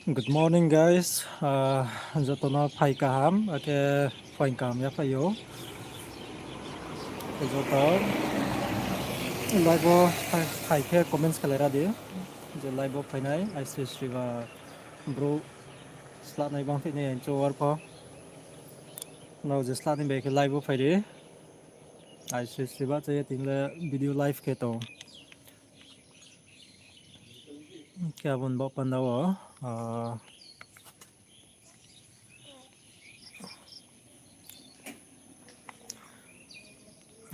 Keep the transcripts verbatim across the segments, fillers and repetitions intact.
Good morning, guys. Ah, joto no phai kaham, akhe phaing kaham ya phai ou. Joto live wo phai, phai khe comments khe lai ra di. Je live wo phainai, aisri sri ba brouh slanai bang thik nai ang chowar pho. Nrao je slanai bai khe live wo phai di. Aisri sri ba chá ye tini le video live khe tong. Khe abo ni baoh panda wo, ah,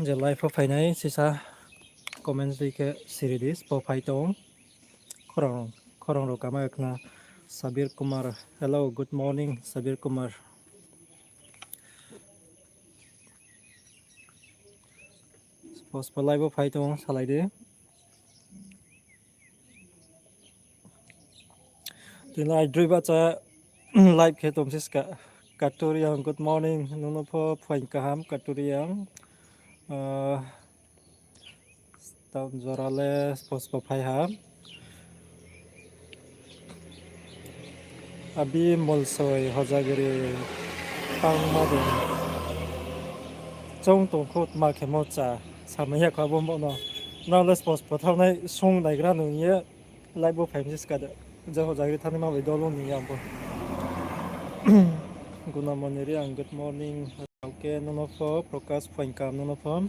je live wo phainai sisa comments ri khe siri di, sbo phai tong. Khorang, khorang rao kama khna. Sabir Kumar, hello, good morning, Sabir Kumar. Sbo sbo live wo phai tong, salai di. Tini ai droi bahcha live khe tong si ska. Katuriang, good morning, nung no pho phaing kaham, Katuriang. Ah, town jora le sbo sbo phai ha. Abi Molsoi Hojagiri tangma de. Choung tong kho tma khe mo cha, samai ya kho abo bo no. Nrao le sbo sbo thanng nai sung naigra nung ye live wo phai mi ska de. Je Hojagiri thanng ni ma bai dol ong ni ya bo. Gunamoni Reang, good morning. Okay, nung no pho, Prakash phaing kaham nung no pho.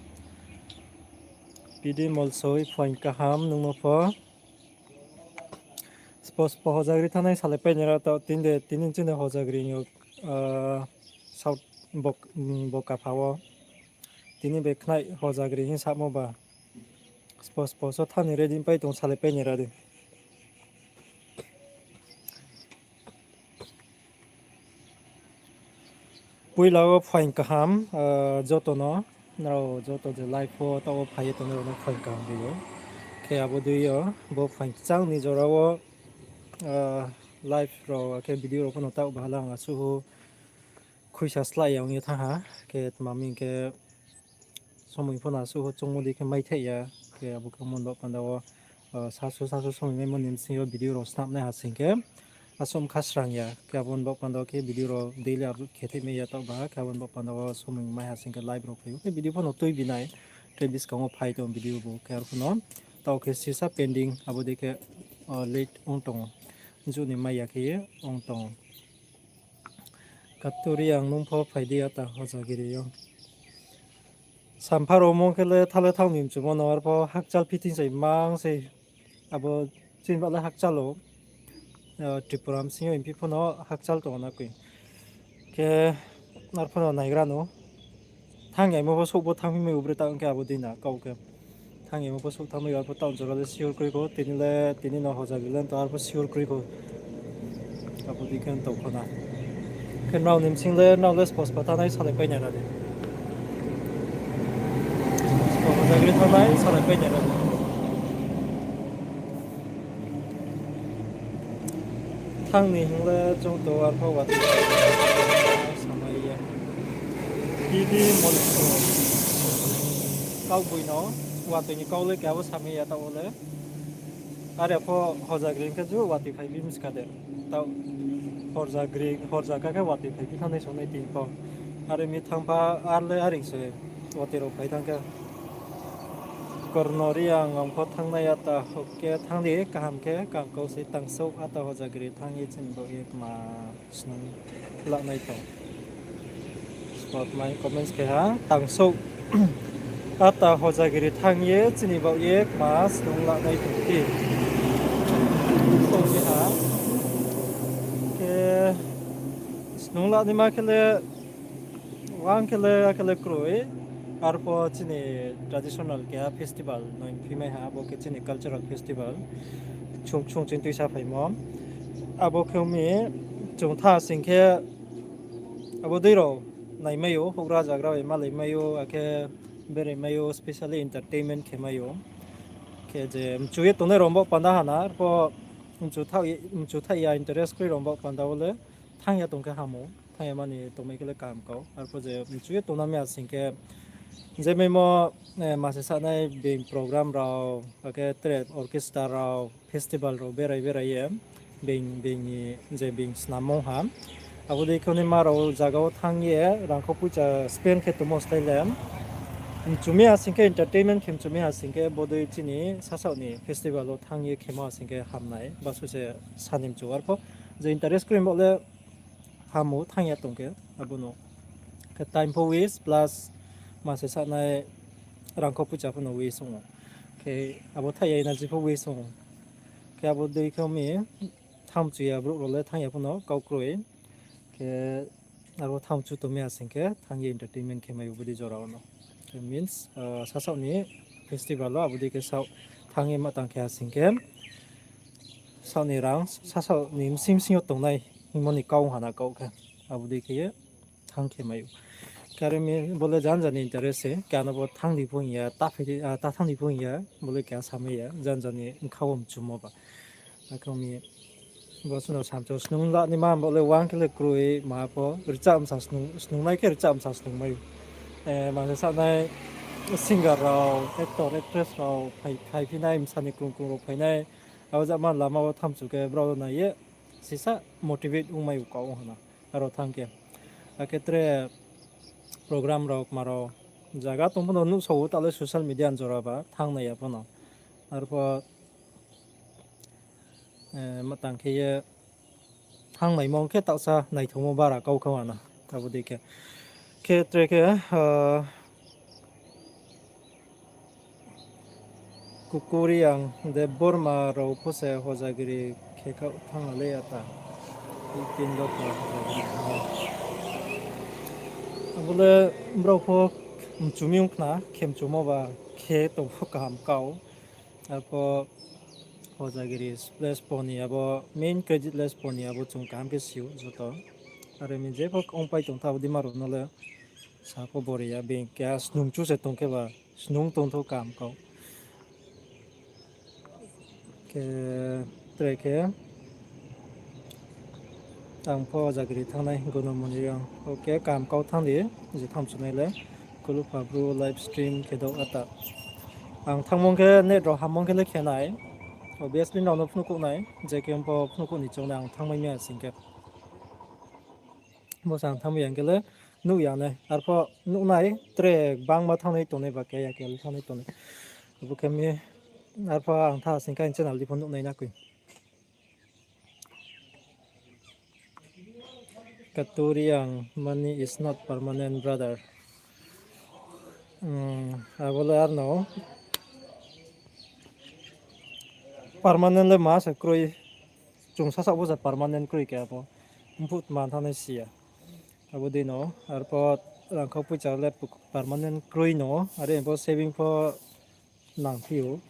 P D Molsoi phaing kaham nung no pho. Sbo sbo Hojagiri thanngnai salai pai nai ra tao, tini de, tini chini Hojagiri yo, ah, South bok, mm, Bokapha wo. Tini bai khnai Hojagiri hing samo ba. Sbo sbo so thanng ni ready pai tong, salai pai nai ra di. Poila wo phaing kaham, ah, joto no, nrao joto je live wo taoh wo phai ye tongnai rao no phaing kaham ri ou. Khe abo dei yo, bo phaing kchang ni jora wo, ah, live rao, akhe video rao pho no taoh bahala ang asuh khuisa slái ya ong ye thanng ha. Khe tma hing khe, somoi pho no asuh choungmo dei khe maithai ya. Khe abo khe mon baoh panda wo, ah, sasu sasu somoi maimo ni bsing yo video rao snam nai ha sing khe, asuh kha srang ya. Khe abo ni baoh panda wo khe video rao daily upload khe thai mai ya taoh ba. Khe abo ni baoh panda wo somoi mai ha sing khe live rao phai ou. Khe video pho no tuibi nai. Tre buskang wo phai tong video bo. Khe arphuh no taoh khe sisa pending, abo dei khe, ah, late ong tong ou. Juni mai ya khe ye ong tong ou. Katuriang, nung pho phai di ata Hojagiri yo. Sampha rao mo khe le tha le thanng ni mchumo no, arpho hakchal fitting sai mang sei. Abo chini bah le hakchal ou, ah, Tripura bsing yo M P pho no hakchal tong ou na koi. Khe arphuh no naigra no. Thanng yaimo pho souh pho thanngphi mai ou bre ta ong khe abo dei na kau khe. Thanng yaimo pho souh thanng mai ou, arpho taoh jora le sure kroi kho, tini le, tini no Hojagiri le to arpho sure kroi kho. Abo dei khe tong kho na. Khe nrao ni bsing le, nrao le sbo sbo thanng nai salai pai nai ra di. Sbo Hojagiri thanng nai salai pai nai ra di. Thanng ni hing le chung to arpho watoi samai ya. Tini mol kauboi no watoi ni kau le khe abo samai ya taoh wo le. Are pho Hojagiri khe ju watoi phaiphi mska de. Taoh Horjagiri, Horjaga khe watoi phaiphi thanngnai songnai tini pho. Are mi thanngpha ar le aring se watoi rao phai thanng khe. Korno Reang, ang pho thanng nai ata, okay, thanng di, kaham khe, kaham kau se tangsouh ata Hojagiri thanng ye chini baoh ye kma snung lanai tong. Spot mai comments khe ha, tangsouh ata Hojagiri thanng ye chini baoh ye kma snung lanai tong di. Tong di ha. Khe snung lanaima khe le, ang khe le, akhe le kroi. Arpho chini traditional keha festival no hingphi mai ha, abo khe chini cultural festival. Chung, chung ching tuisa phaimo. Abo khe ong mi, chung tha sing khe, abo dei rao naimai ou, houhgra zagra bai malai mai ou, akhe berai mai ou, specially entertainment khe mai ou. Khe je mchu ye tongnai rao baoh panda ha na, arpho mchu thaoh ye, mchu thaih ya interest kroi rao baoh panda wo le, thanng ya tong khe ham ou, thanng ya mani tongmai khe le kaham kau. Arpho je mchu ye tongnang mi asing khe, je maimo, eh, mase sanai being program rao, akhe tre orchestra rao, festival rao berai berai ye, Being, being ni je being snammo ha. Abo dei khe ni ma rao zaga wo thanng ye rangkho poicha spend khe tongmo style le. Mchumi ha sing khe entertainment khe mchumi ha sing khe bodei chini sasaoh ni festival wo thanng ye khemo ha sing khe hamnai. Basu se sani mchu arpho. Je interest kroi bo le hamu thanng ya tong khe abo no. Khe time pho waste plus ma se sanai rangkho poicha pho no waste ong ou. Khe abo thaih ya energy pho waste ong ou. Khe abo dei khe mi thanng mchu ya brouh rao le thanng ya pho no kau kroi. Khe abo thanng mchu tongmi ha sing khe thanng ye entertainment khe mai ou bodei jora wo no. Khe means, sasaoh ni festival wo abo dei khe saoh thanng ye ma tang khe ha sing khe saoh ni rang, sasaoh ni bsing bsing yo tongnai hingmo ni kau ha na kau khe. Abo dei khe ye thanng khe mai ou. Khe are mi bo le janja ni interest se, keha no bo thanng di pho hing ya, ta phai di, ta thanng di pho hing ya, bo le keha samai ya, janja ni bkha wo mchumo ba. Akhe mi bo suno samcho snung la ni ma bo le uang khe le kroi ma pho, rchah msa snung, snungnai khe rchah msa snung mai ou. Ma se sanai singer rao, actor, actress rao phai, phaiphi nai, msa ni krung krung rao phai nai. Abo jama lama wo thanng mchu khe brao nai ye sisa motivate ong mai ou kau ong ha na. Aro thanng khe. Akhe tre program rao kma rao zaga tong pho no nuhsao ou ta le social media ni jora ba thanng nai ya pho no. Arpho ma tang khe ye thanng naimo khe taohsa naithaomo bara kau kha ha na. Abo dei khe. Khe tre khe, Kukuriang Debbarma rao pho se Hojagiri khe kha thanng le ya ta. Tin do kha Hojagiri thanng. Abo le brao pho mchumi ong khna, khe mchumo ba khe tong pho kaham kau. Arpho Hojagiri splash point ni abo main credit less point ni abo chung kaham khe si ou joto. Are mi jepho ongpai tong tha abo dei ma rao no le sa pho bori ya, being keha snung chu se tong khe ba snung tong thou kaham kau. Khe tre khe ang pho Hojagiri thanngnai Gonomoni Reang. Ok, kaham kau thanng di, je thanng mchunai le. Kulupha bru live stream khe do ata. Ang thanngmo khe net rao hammo khe le khe nai. Obviously nrao no phnuh khouh nai, je khe pho phnuh khouh ni choung nai ang thanngmai mi ha sing khe. Bo se ang thanngmai ya khe le nuh ya nai. Arpho nuh nai, tre gbangma thanngnai tongnai ba keha ya khe le thanngnai tongnai. Abo khe mi, arpho ang tha sing khe ang channel di pho nuh nai na koi. Katuriang, money is not permanent, brother. Abo le ar no permanent le ma se kroi. Chung sasaoh bo se permanent kroi khe abo. Mphuh tma thanngnai si ya. Abo dei no, arpho rangkho poicha le permanent kroi no, are bo saving pho nangphi ou.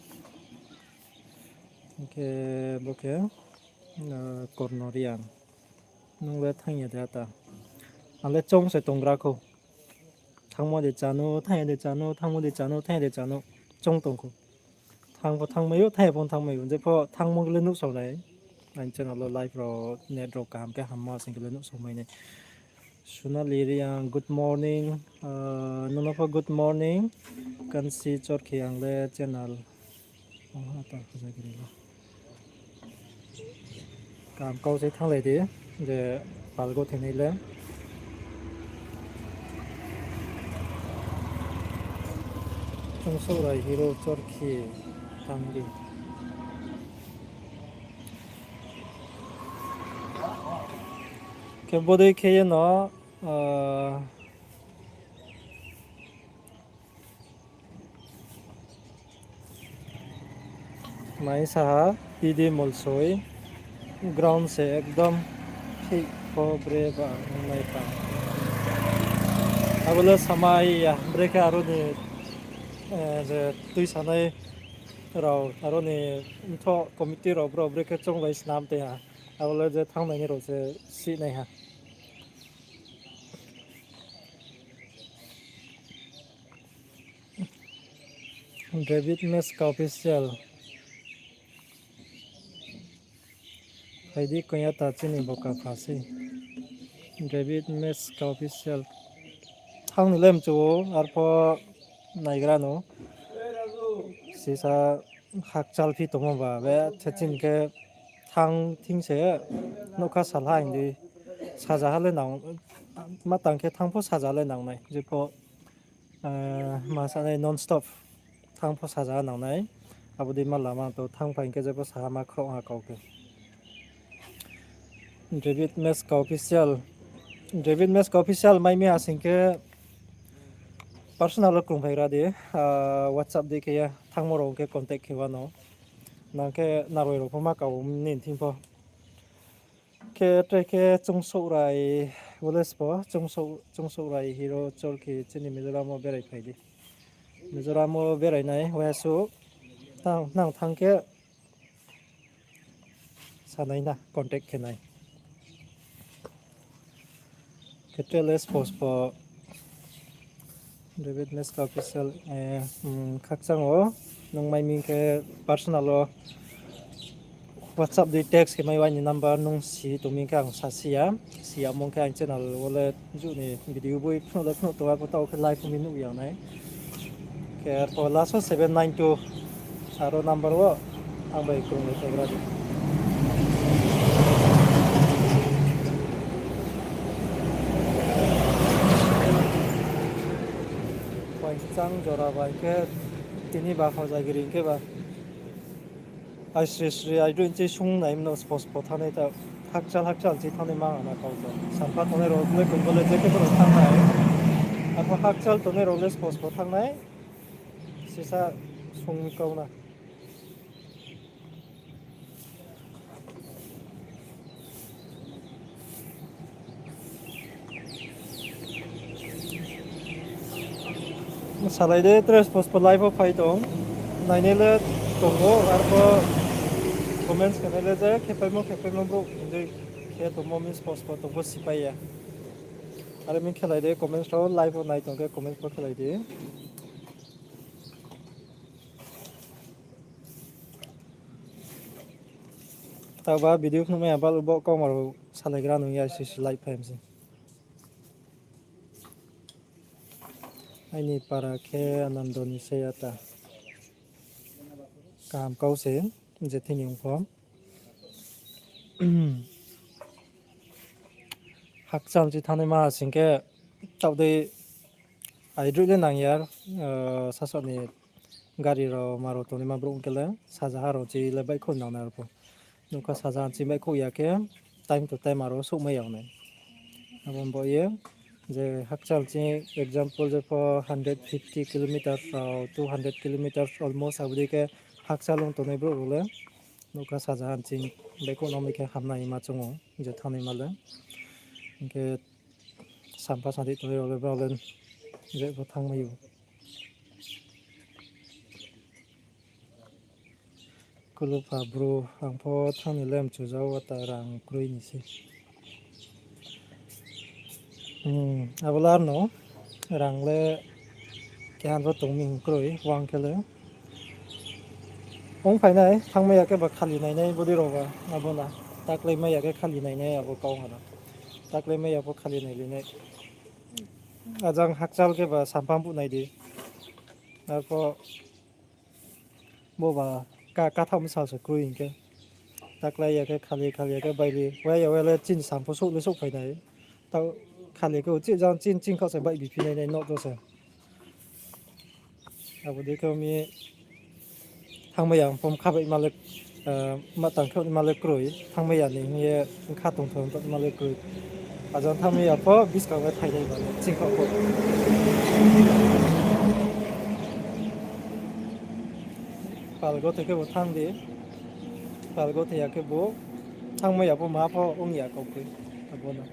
Hing khe bo khe, Korno Reang. Nung le thanng ya de ata. Ang le choung se tonggra khou. Thanngmo de chá no, thanng ya de chá no, thanngmo de chá no, thanng ya de chá no. Choung tong khou. Thanng pho thanngmai ou, thanng ya pho thanngmai ou. Je pho thanngmo le nuhsao nai. Ang channel wo live rao, net rao kaham khe hamma sing khe le nuhsao mai nai. Sonali Reang, good morning. Nono pho good morning. Kansi Chorkhi ang le channel. Kaham kau se thannglai di, je palgo thenai le. Choungsouhrai Hero Chorkhi thanng di. Khe bodei khe ye no, Mai saha, P D Molsoi, ground se ekdom thik pho bre ba ong nai ta. Abo le samai ya, bre khe aro ni, je tuisanai rao, aro ni mthoh committee rao bro bre khe choung bai snam tei ha. Abo le je thanngnai ni rao se sihnai ha. David Meska Official. Phai di koinya ta chini boka pha sei. David Meska Official. Thang ni le mchu ou, arpho naigra no. Sisa hakchal phi tongmo ba, be theching khe tang thing se, nougkha salha hing di, saja ha le nang, ma tang khe thanng pho saja le nang nai, jepho, eh, ma sa nai non stop thanng pho saja ha nang nai, abo dei ma lama to thanng phai hing khe jepho saha ma khroh ha kau khe. David Meska Official, David Meska Official mai mi ha sing khe personal wo krung phai gra di, ah, WhatsApp dei khe ye thanngmo rao khe contact khe wano. Nang khe naroi rao pho ma kau ni thing pho. Khe tre khe Chungsouhrai, bo le sbo, Chungsouh-, Chungsouhrai Hero Chorkhi chini Mizoram wo berai phai di. Mizoram wo berai nai, waiha suh, tang, nang thanng khe, sanai na, contact khe nai. Khe tre le sbo sbo, David Meska Official, eh, mm, khakchang wo, nung mai mi khe personal wo, WhatsApp dei text khe mai wa aini number nung si tong mi khe ang sa si ya. Si ya mung khe ang channel wo le juh ni video boi phnuh le phnuh tong, arpho taoh khe live mi nuh ya nai. Khe arpho last wo seven nine two aro number wo ang bai krung le phai gra di. Poichang jora bai khe tini ba Hojagiri hing khe ba. Ai sri sri, ai dui inchi sung nai mno spo spo thanngnai ta, hakchal hakchal chi thanngnai ma hana kau ta. Sampha tongnai rao le koi bo le je khe bo le thanngnai. Arpho hakchal tongnai rao le spo spo thanngnai. Sisa sung mi kau na. Salai de, tres pospo live wo phai tong. Nainai le tong ou, arpho comments khenai le je khepaimo khepaimo brouh hindui khe tongmo mi spo spo tongpho sipai ya. Are mi khelai de comments rao, live wo nai tong khe comments pho khelai di. Taoba video phnuhmai ya baluh bo kauma rao salaigra nung ya sisi live phai mi se. Aini para khe Anando ni se ya ta. Kaham kau se, je thini ong pho. Hakchal chi thanngnai ma sing khe taoh dei aidroih le nang ya, eh, sasaoh ni gari rao ma rao tongnaima brouh ong khe le sajaha rao chi le baihkhouh nang nai arpho. Nougkha sajaha chi baihkhouh ya khe time to time aro souhmai ya nai. Abo bo ye je hakchal chi example je pho hundred fifty kilometers rao, two hundred kilometers almost abo dei khe hakchal ong tongnai brouh rao le nougkha sajaha chi baihkhouh nangmai khe hamnaima choung ou je thanngnaima le. Hing khe sampha santi tongnai rao le brao le je pho thanngmai ou. Kulupha bru, ang pho thanng ni le mchuja wo ta rang kroi ni se. Hmm, abo le arno rang le keha pho tong mi hing kroi, wang khe le. Ong phai nai, thanngmai ya khe ba khali nai nai bodei rao ba, abo na. Taklai mai ya khe khali nai nai abo kau ha na. Taklai mai ya pho khali nai le nai. Ajang hakchal khe ba sampha buh nai di. Arpho bo ba ka, kathaoh msa se kroi hing khe. Taklai ya khe khali, khali ya khe baili. Waya, waya le chini sampha souh le souhphai nai. Taoh khali khe uchih jang chini chini khaoh se baih biphi nai nai nouh to se. Abo dei khe mi thanngmai ya pho khabaihma le, eh, ma tang khe ma le kroi, thanngmai ya ni hing ye kha tongthou ma le kroi. Ajang thanngmai ya pho buskang le phainai ba le chingkhaoh pho. Pal gothe khe bo thanng di. Pal gothe ya khe bo thanngmai ya pho ma pho ong ya kau kroi. Abo no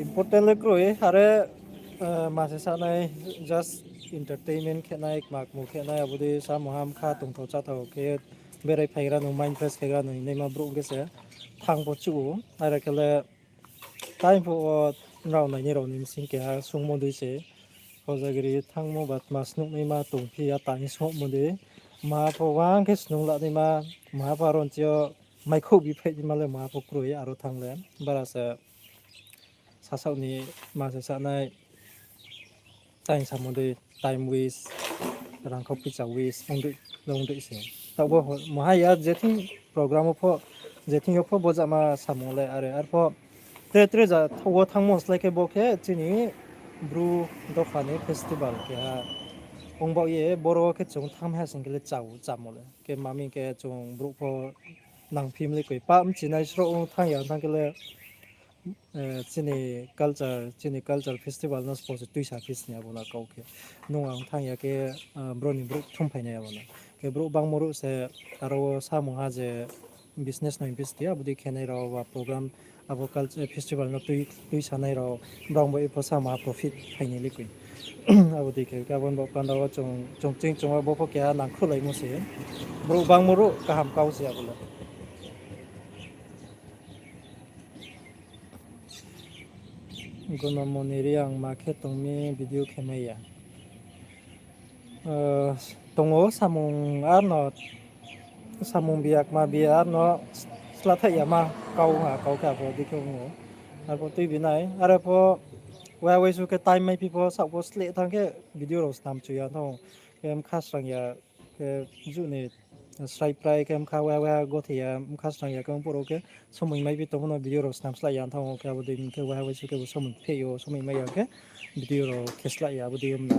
important le kroi, are, eh, ma se sanai, just entertainment khe nai, kma kmu khe nai, abo dei samo ham kha tongthou cháthou khe, berai phaigra no, mind fresh khaigra no hingnaima brouh ong khe se thanng pho chuh ou. Are khe le time pho wo nrao nainai rao ni bsing keha sungmo dei se. Hojagiri thanngmo ba tma snungnaima tongphi ya tang sungmo dei. Ma pho wang khe snung lanaima, ma pho aro nchi yo maikhouh biphaihnaima le ma pho kroi aro thanng le. Bara se sasaoh ni ma se sanai, time samo dei, time waste, rangkhau poicha waste, ongdei, ongdei se. Taoh bo ho-, maha ya je thing program wo pho, je thing yo pho bo jama samung le are, arpho tre tre ja wo thanngmo slái khe bo khe chini Bru dopha ni festival keha ong baoh ye, boro wo khe chung thanngmai ha sing khe le chá ou, chámo le. Khe ma mi khe chung brouh pho nangphi mlei koi, pa mchinai sroh ong thanng ya, thanng khe le, chini culture, chini culture festival no sbo se tuisa phi sini abo no kau khe. Nung ang thanng ya khe, bro ni brouh thum phai nai abo no. Khe brouh bangmo ruh se aro wo samung ha je business no invest ya, abo dei khe nai rao ba program, abo culture festival no tui, tuisanai rao, brao bo epho sama profit phai nai le koi. Abo dei khe, khe abo ni baoh panda wo chung, chung ching chung wo bo pho keha nangkhruhlaimo se. Brouh bangmo ruh kaham kau se abo le. Gunamoni Reang ma khe tong mi video khe mai ya. Tong ou samung arno, samung biyakma biya arno slathaih yama kau ha, kau khe abo dei khe ong ou. Arpho tuibi nai, are pho waiha waisu khe time maiphi pho saoh pho sleh thanng khe video rao snam chu ya thanng ou. Khe mkha srang ya, khe juh ni srai prai khe mkha waiha waiha gothe ya, mkha srang ya khe ong phuh rao khe somoi maiphi tongmo no video rao snam slái ya thanng ou, khe abo dei khe waiha waisu khe bo somoi pheh yo, somoi mai ya khe video rao khe slái ya, abo dei ong na.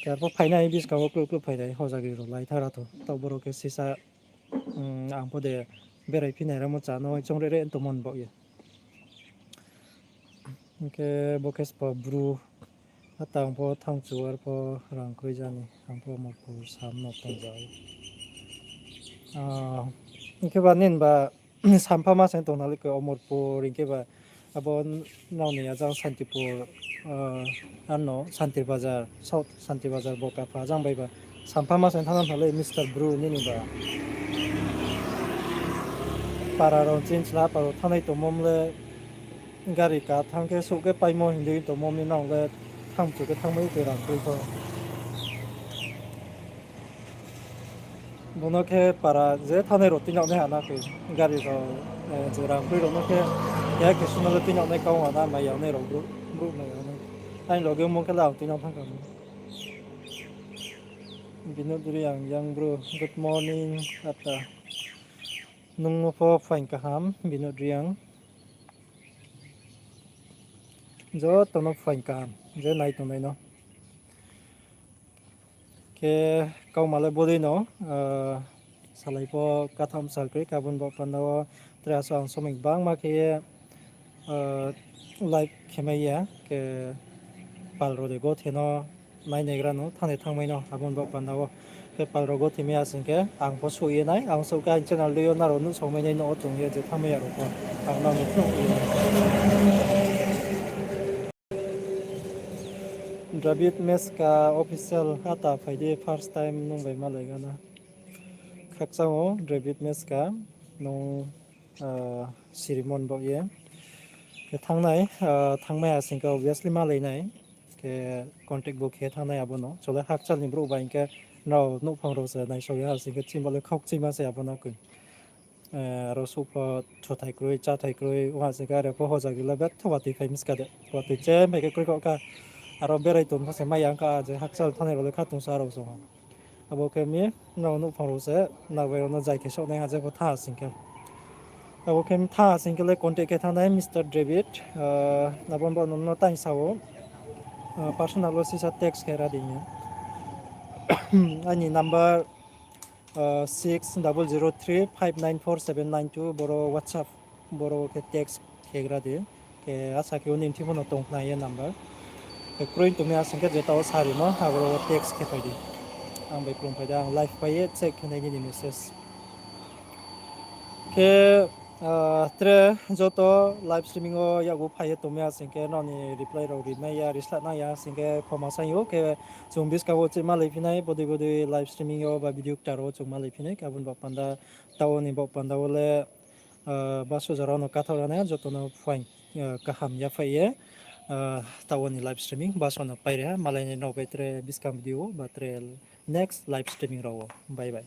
Khe arpho phainai buskang wo kluh kluh phainai, hojagri rao lai thara tho, taoh boro khe sisa, ang pho de berai phi nai ramo chá no choung re re tongmo ni baoh ye. Hing khe bo khe sbo Bru, ata ang pho thanng chu, arpho rang kroi jani, ang pho Omorpur sam no tong ja ou. Hing khe ba nini ba sampha ma se tong na le khe Omorpur, hing khe ba abo nrao ni ajang Santipur, ano Santir Bazar, South Santir Bazar, Bokapha, ajang bai ba sampha ma se thanng na le Mister Bru nini ba. Para rao chini chla para rao thanngnai tongmo le gari ka thanng khe souh khe paimo hing dei tongmo mi nang le thanng chu khe thanngmai khe rang kroi pho. Bo no khe para je thanngnai rao tuinang nai ha na khe gari rao, je rang kroi rao no khe, keha khe suno le tuinang nai kau ha na, mai ya nai rao brouh, brouh mai ya nai. Aini loge ongmo khe le ang tuinang thanng kha. Binod Reang, young bro, good morning, ata. Nung no pho phaing kaham, Binod Reang. Joto no phaing kaham, je nai tongnai no. Khe kauma le bodei no, salai pho katham sal kroi, abo ni baoh panda wo tre asuh ang somoi gbangma khe ye, live khe mai ya, khe pal rao de gothe no, nai naigra no, thanng de thanngmai no, abo ni baoh panda wo. Khe pal rao gothe mai ya sing khe, ang pho souh ye nai, ang souh khe aini channel dei yo nrao nuhsao mai nai no, o tong ye je thanngmai ya rao pho, ang nrao no phnuh ye nai. Dravid Meska official ata phai di, first time nung bai malai gana. Khakchang ou Dravid Meska, nung, sirimon baoh ye. Khe thanngnai, thanngmai ha sing khe obviously malai nai. Khe contact bo khe thanngnai abo no. Chole hakchal ni brouh bai hing khe nrao nouhphang rao se naisao ya ha sing khe chini bo le khaukchima se abo no koi. Aro souh pho thuthai kroi, cháthai kroi, ong ha sing khe are pho hojagri le betha watoi phai miska de. Watoi chem phai khe kroi kho kha. Aro berai tong pho se mai ya ong kha, je hakchal thanngnai rao le kha tongsa rao song ha. Abo khe mi nrao nouhphang rao se, nrao bai rao no zai khe souhnai ha je pho thanng ha sing khe. Abo khe mi thanng ha sing khe le contact khe thanngnai Mister Dravid, abo ni baoh no no taing sa ou, personal wo sisa text khe ra di hing ye. Aini number, six double zero three five nine four seven nine two, boro WhatsApp, boro khe text khe gra di. Khe asa khe o nini thing pho no tong khna ye number. Khe kroi tong mi asing khe jeta wo sarimo, aboro wo text khe phai di. Ang bai krung phai di, ang live pai ye check khe nai nini message. Khe, tre joto live streaming wo yakgu phai ye tong mi asing khe nrao ni reply rao ri mai ya, ri sla nang ya asing khe khoma saing ou. Khe chung buskang wo chih malai phi nai, bodei bodei live streaming yo ba video ktar wo chung malai phi nai, khe abo ni baoh panda, taoh ni baoh panda wo le, baso jora no kathaoh ra nai, joto no phaing, kaham yaphai ye, taoh ni live streaming baso no pai ri ha, malai nai nrao bai tre buskang video wo ba tre next live streaming rao wo. Bye bye.